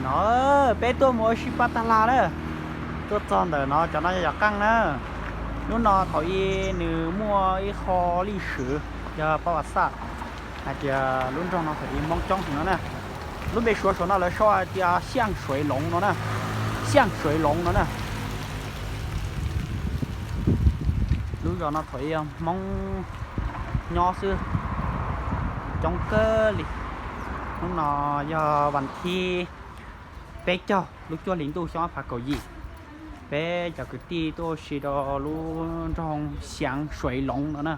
No, peb tuaj mus ua si paj tag lag na. Tuaj txog ntawm no, cov no yog yov qeej na. Lub no thaum ub nws muaj ib qho lij swm yog paj vas xaj, hais tias lub nroog no thaum ub Hmoob coob heev no na. Lub npe Suav saum no lawv sau hais tias Xiang Suav Loov no na. Xiang Suav Loov no na. Lub zos no thaum ub yog Hmoob nyob xwb, coob kawg li. Hnub no yog vas thib peb caug lub cuaj hlis ntuj xyoo ob phav kaum yim, peb cov kwv tij tuaj ua si rau lub nroog Xiang Suav Loov no na.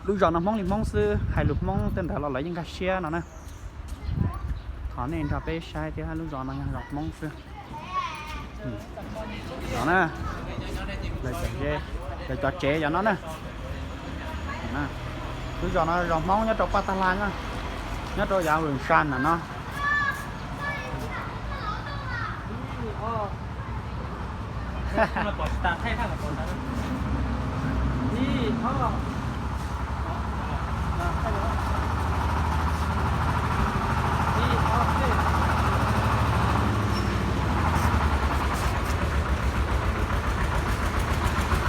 Lub zos no Hmoob li Hmoob xwb, hais lus Hmoob tej ntawd los lawv yeej nkag siab no na. Thov nej nrog peb saib thiab, lub zos no yog zos Hmoob xwb. No na, lawv cov tsev cov no na. Lub zos no zos Hmoob nyob rau paj tag lag na, nyob rau yav Vwm Sa no no.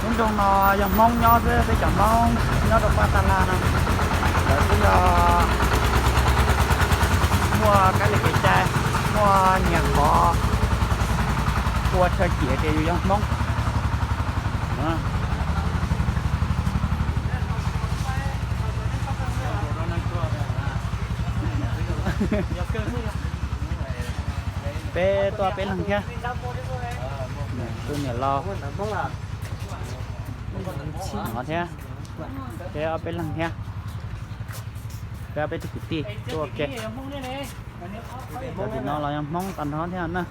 Lub nroog no yog Hmoob nyob xwb, peb cov Hmoob nyob rau paj tag lag no. Lawv kuj yog muaj kab li kev cai, muaj nyias qhov ua chaw ciam tias yus yog Hmoob. Peb tuaj peb leeg thiab. Tus niam laus no thiab. Peb ob peb leeg thiab. Peb ob peb tug kwv tij tuaj ua ke. Cov tim no los yog Hmoob tag nrho thiab na.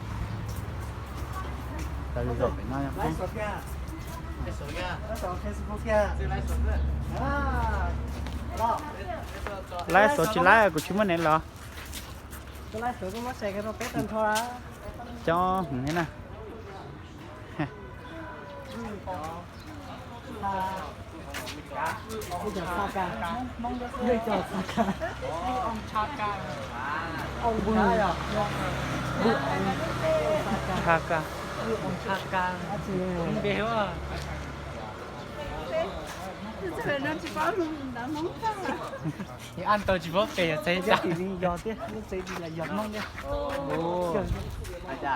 Cov zaum pem no yog Hmoob. Laib xauv tsis laib, kuv tsis muaj nev los. Coob heev thiab na. Tshaj kawg. Ab tau tsis paub pes yog txheeb tsa.